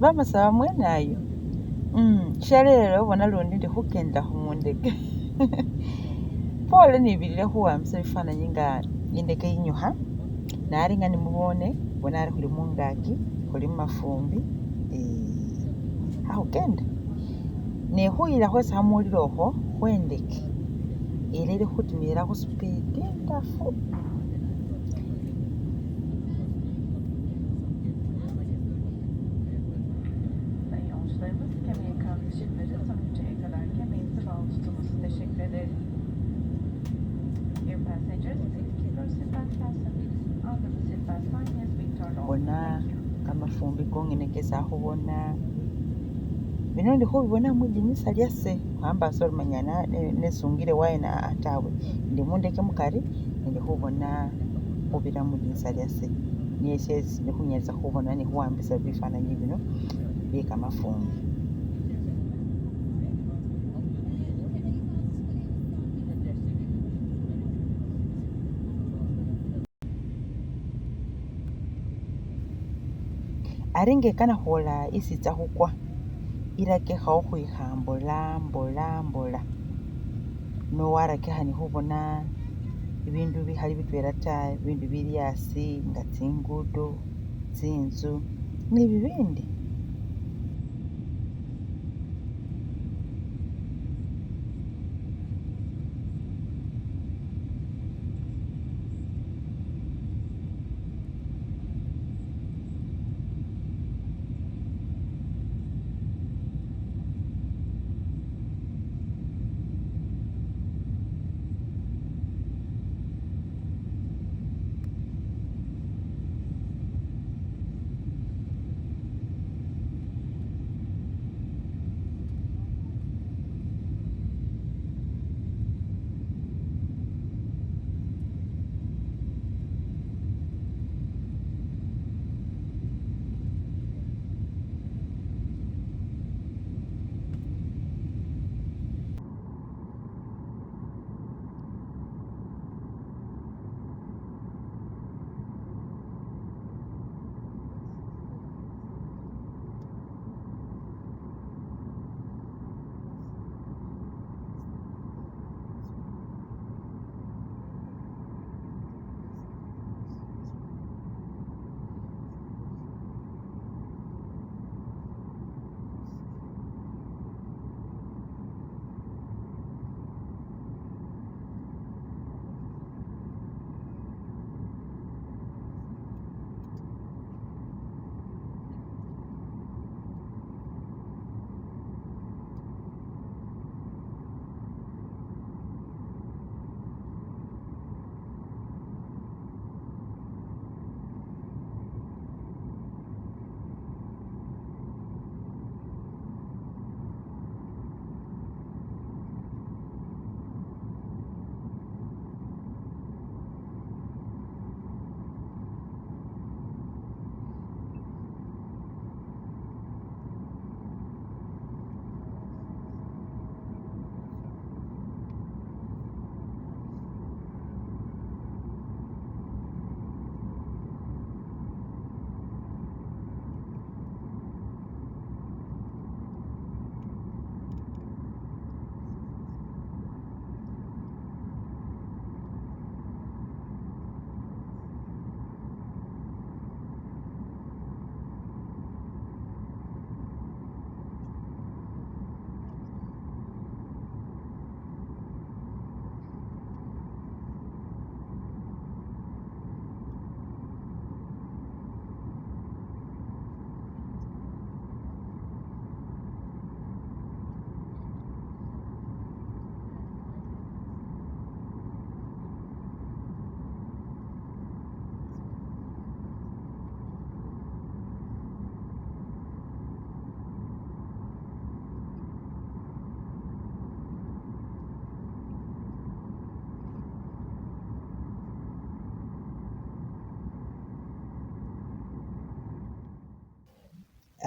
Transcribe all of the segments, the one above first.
Bamasaba mwenayo? Shalelo bona lundi ndi khukendela mundeke pole nibilile khuwambisa bifananyi nga indeke inyukha ne ari nga nimubone bona ari khuli mungaki khuli mumafumbi eh khakhukenda ne khuyila khwesi khamuwulila ukhwo khwe ndeke ela ili khutimilila khu speed indafu. Sayın yolcularımız, gemiye kalkış yaklaşık sonuncaya kadar kemerinizi bağlı tutunuz. Teşekkür ederiz. Dear passengers, please keep your seatbelt fastened until the seatbelt sign has been turned off. Bona Thank you. kamafumbi kongene kesi akhubona, bino ndi khubibona mwidinisa lyase khambasa uri manya nesungile wayena tawe, ndi mundeke mukari indi khubona khubirira mwidinisa lyase niye shesi ndi khunyalisa khubona ni khuwambisa bifananyi bino bye kamafumbi. Ari nga ikana khwola isi itsa khukwa, irakikha khukhwikha mbola mbola mbola nowarakikha ni khubona ibindu bikhali bitwela ta, ibindu bili asi nga tsingudo, tsinzu ni bibindi.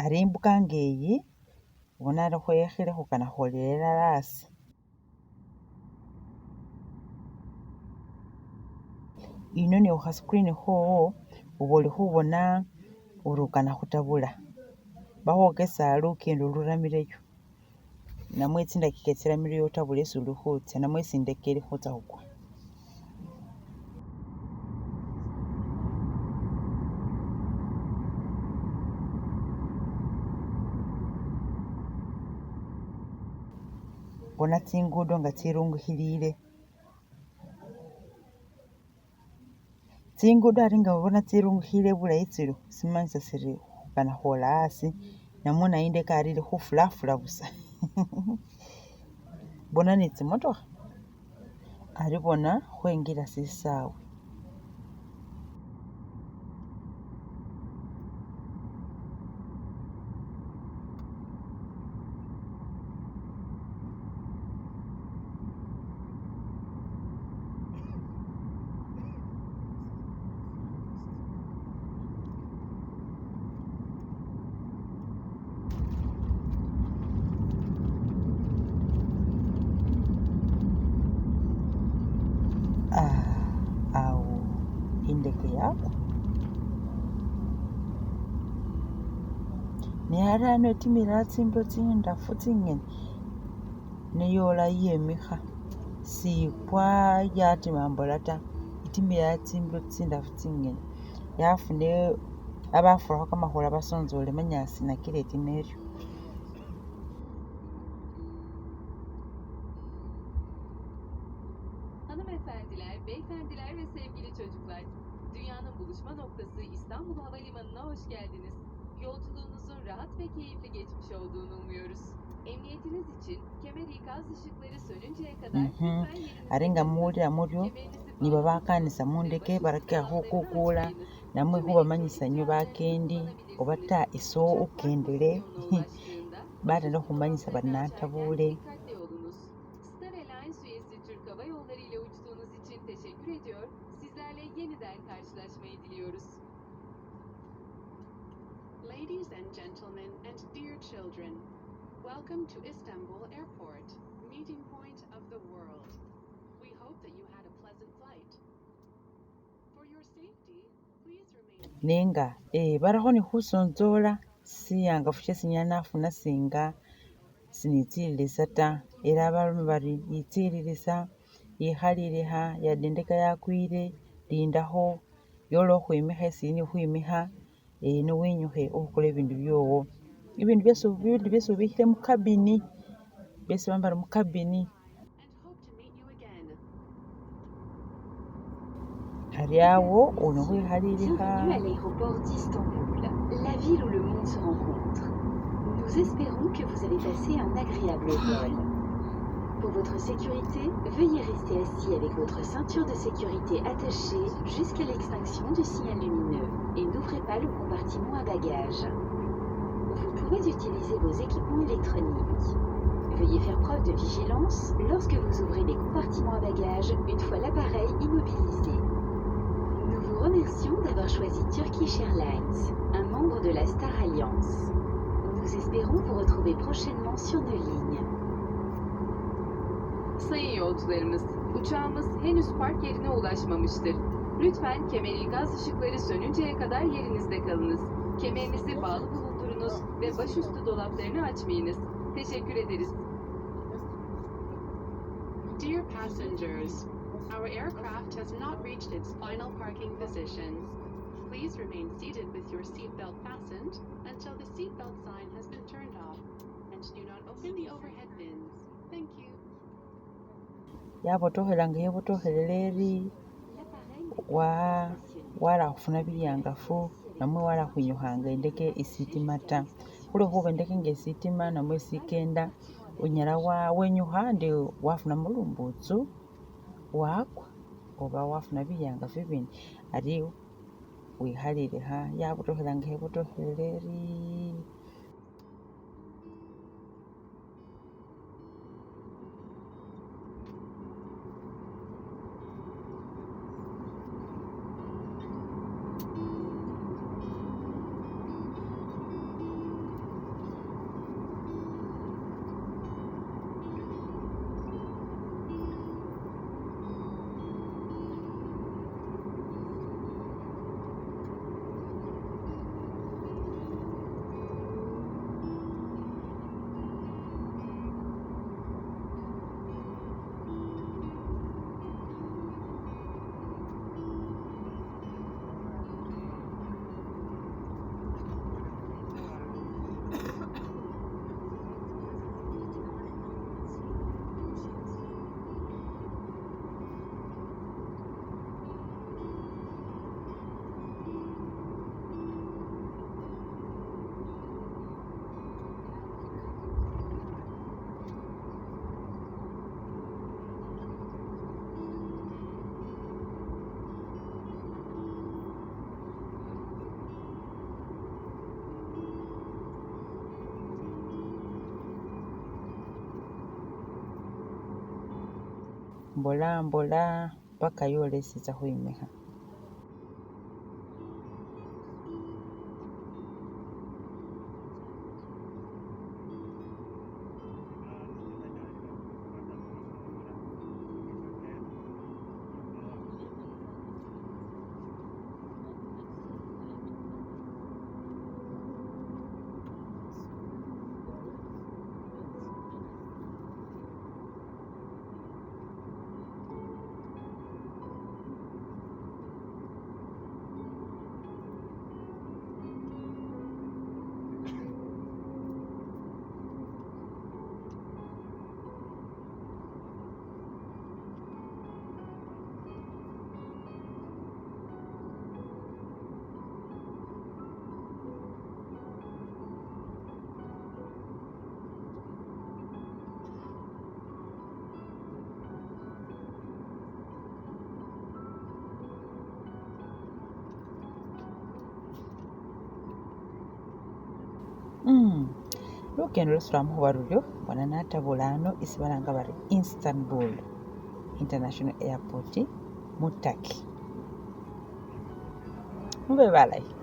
Ari imbuka nga iyi ubona ari khwekhile khukana khwolela ilala asi. Ino ni khukha screen khowo uba uli khubona uri ukana khutabula. Bakhwokesa lukendo luramileyo namwe tsindakika tsiramileyo utabule isi uli khutsa namwe isi indeke ili khutsa khukwa. Bona tsingudo nga tsirungukhilile, tsingudo ari nga ubona tsirungukhile bulayi tsiryo simanyisa siri khukana khwola asi namwe nayo indeke ari ili khufulafula busa bona ni tsimotokha ari bona khwengila sisawe. Ah, awo indeke yakwa ne ari ano itimila tsimbilo tsindafu tsingene neyola yemikha sikwa yatima mbola ta itimila tsimbilo tsindafu tsingene yafuna abafurakho kamakhula basontsole manyasi nakila itima iryo. Hanımefendiler, beyefendiler ve sevgili çocuklar. Dünyanın buluşma noktası İstanbul Havalimanı'na hoş geldiniz. Yolculuğunuzun rahat ve keyifli geçmiş olduğunu umuyoruz. Emniyetiniz için kemer ikaz ışıkları sönünceye kadar lütfen yerinizde Ari nga kalınız. muwulila muryo Kemerinizi nibo bağlı bakanisa tutunuz ve mundeke başüstü barakikha dolaplarını khukukula açmayınız. namwe Tüm khubamanyisa elektronik nyo cihazlarınızı bakendi oba kullanabilirsiniz. ta iso Uçak park ukendele pozisyonuna ulaştığında batala başüstü khumanyisa bari dolaplarını açarken natabule. dikkatli olunuz. Star Alliance üyesi Türk Hava Yolları ile uçtuğunuz için teşekkür ediyor. Sizlerle yeniden karşılaşmayı diliyoruz. Ladies and gentlemen and dear children, welcome to Istanbul Airport, meeting point of the world. We hope that you had a pleasant flight. For your safety, please remain Nenga barakho ni khusonzola siyangafu shesi nyala nafuna singa sinitsililisa ta ela balome bari yitsililisa yikhalilikha yade indeke yakwile lindakho yola ukhwimikha esi ili ni khukhwimikha newinyukhe ubukule ibindu byowo ibindu byesi ubikhile mu cabin byesi baloma bari mu cabin and hope to meet you again. ari awo Mesdames et uli messieurs, khwikhalilikha bienvenue à l'aéroport d'Istanbul, la ville où le monde se rencontre. Nous espérons que vous avez passé un agréable vol. Pour votre sécurité, veuillez rester assis avec votre ceinture de sécurité attachée jusqu'à l'extinction du signal lumineux et n'ouvrez pas le compartiment à bagages. Vous pouvez utiliser vos équipements électroniques. Veuillez faire preuve de vigilance lorsque vous ouvrez les compartiments à bagages une fois l'appareil immobilisé. Nous vous remercions d'avoir choisi Turkish Airlines, un membre de la Star Alliance. Nous espérons vous retrouver prochainement sur nos lignes. Sayın yolcularımız, uçağımız henüz park yerine ulaşmamıştır. Lütfen kemer ikaz ışıkları sönünceye kadar yerinizde kalınız. Kemerinizi bağlı bulundurunuz ve başüstü dolaplarını açmayınız. Teşekkür ederiz. Dear passengers, our aircraft has not reached its final parking position. Please remain seated with your seatbelt fastened until the seatbelt sign has been turned off and do not open the overhead bins. Thank you. Yabotokhela nga yebotokhelela eri L'appareil n'est pas wa encore stationné. wala khufuna biyangafu Assis avec namwe votre wala ceinture khwinyukhanga de indeke sécurité isitima jusqu'à ta l'extinction du khulwekhuba signal indeke nga lumineux. isitima namwe N'ouvrez pas le isikenda compartiment à unyala bagages. wenyukha ndi wafunamo lumbutsu wakwa oba wafuna biyangafu bibindi ari wikhalilikha yabotokhela nga khebotokhelela eri. Mbola mbola paka yola isi itsa khwimikha. Lukendo lwesi lwama khuba luryo bona natabula ano isi balanga bari Istanbul International Airport mu Turkey. Mube balayi.